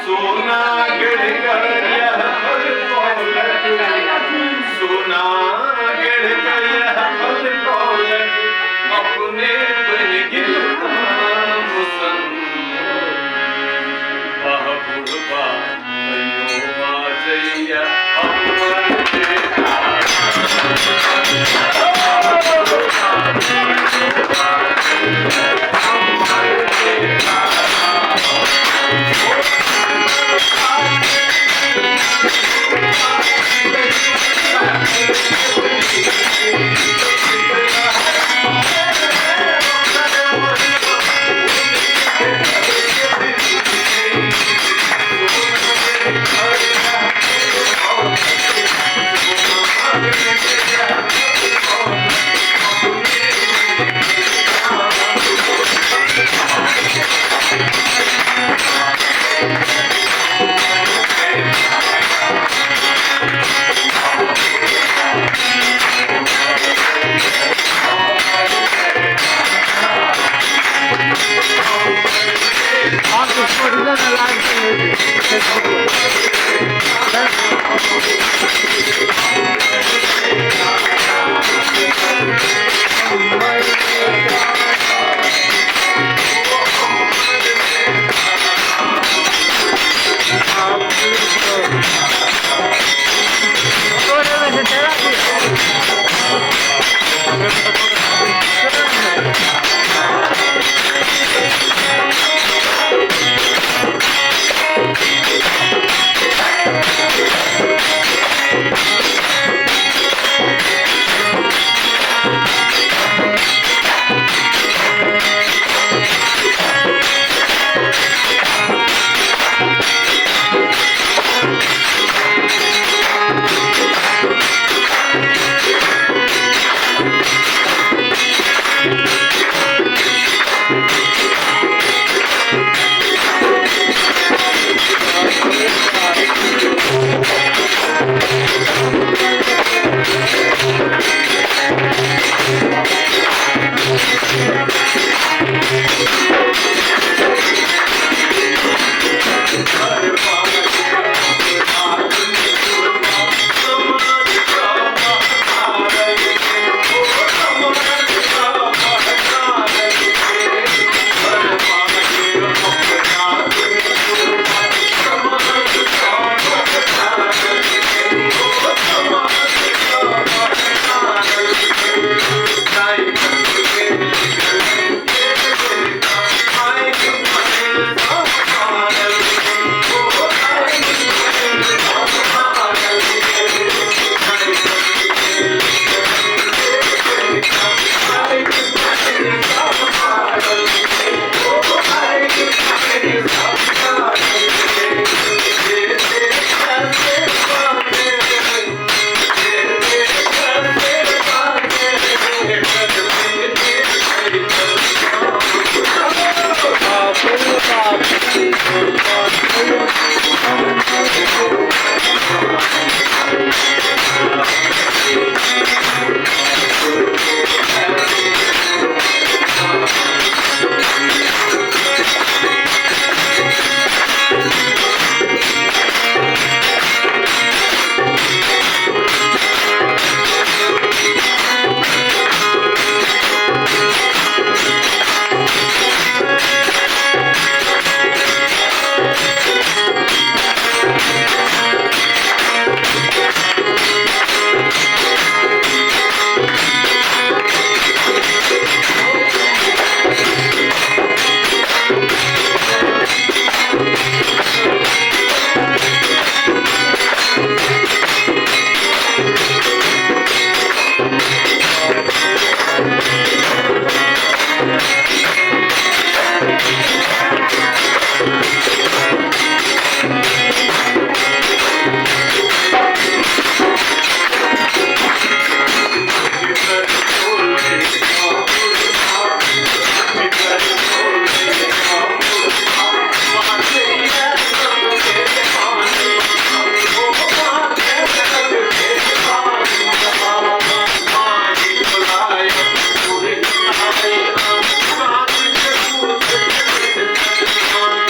सोना गढ़ कर यह फल पौलक, सोना गढ़ कर यह फल पौलक, अपने बनि गेल तामसन। वाह बुढ़बा तैयो बाजैया हमर बेटा। आप उसको लाइव फेसबुक पर।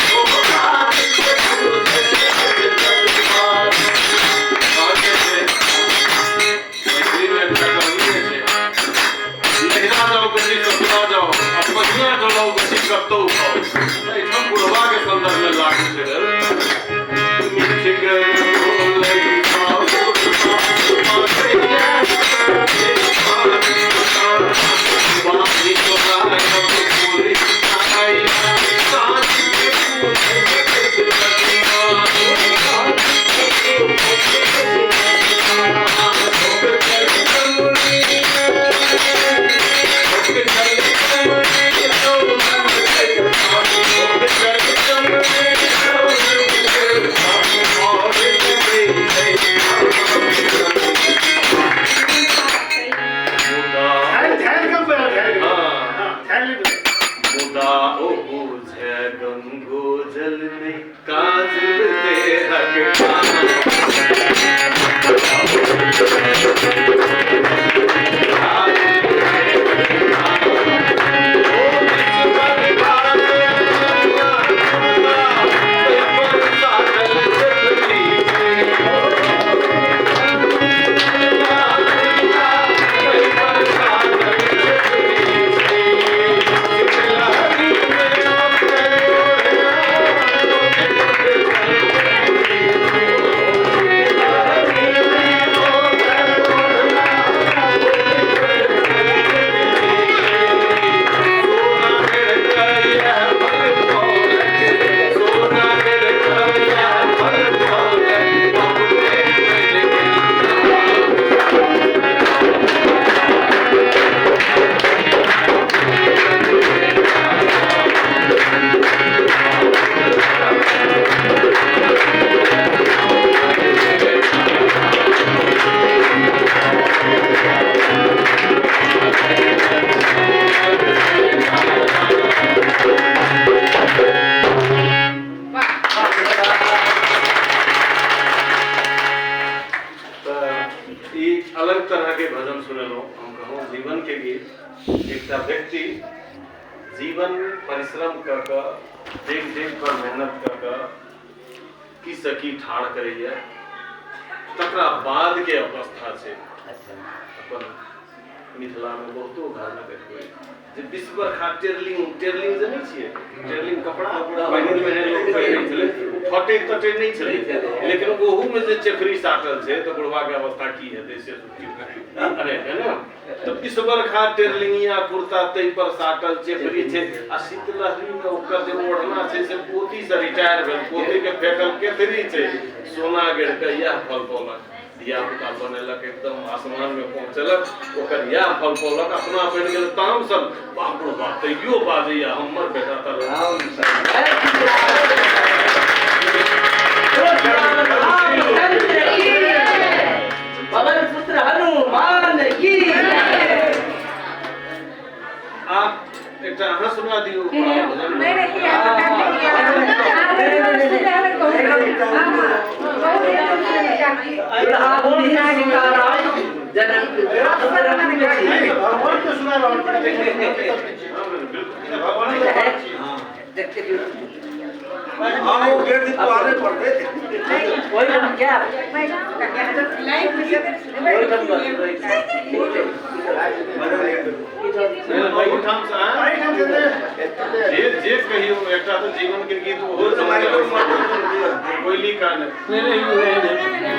Oh, संदर्भ में लागू छै। मिठगर बोलै सासुर मुदा ओ बुझे गंगो जल में काजल देहक अलग तरह के भजन सुनेलहुँ। हम कहूँ जीवन के गीत, एकटा व्यक्ति जीवन परिश्रम कऽ कऽ डेग डेग पर मेहनत कऽ कऽ की से की ठाढ़ करैए, तकरा बाद के अवस्था छै। अपन मिथिला में बहुतो घर में देखबै जे 20 बरखा टेरलिंग, टेरलिंग जे नहि छियै, टेरलिंग कपड़ा पहिने पहिने लोक पहिरै छलै, ओ फटै तटै नहि छलै, लेकिन ओहूमे जे चेफरी साटल छै तऽ बुढ़वा के अवस्था की हेतै से सोचियौ। अरे है ने, तऽ 20 बरखा टेरलिंगिया कुर्ता तै पर साटल चेफरी छै, आ शीतलहरी में ओकर जे ओढ़ना छै से पोती से रिटायर भेल, पोती के फेकल केथरी छै। सोना गिर के इएह फल पौलक, धिया पुता बनेलक, एकदम आसमान में पहुँचेलक, ओकर इएह फल पौलक, अपना बनि गेल ताम सब, बाप रो बाप तैयो बाजैया हमर बेटा तऽ। पवन पुत्र हनुमान की। आप एकटा अहाँ सुना दियौ। भगवान के सुना रहल। हाँ, वो गेट तो आने पड़ते थे। वही हम क्या जे जे कहियो एकटा तऽ जीवन के गीत ओहो कोयली कान। नहीं नहीं।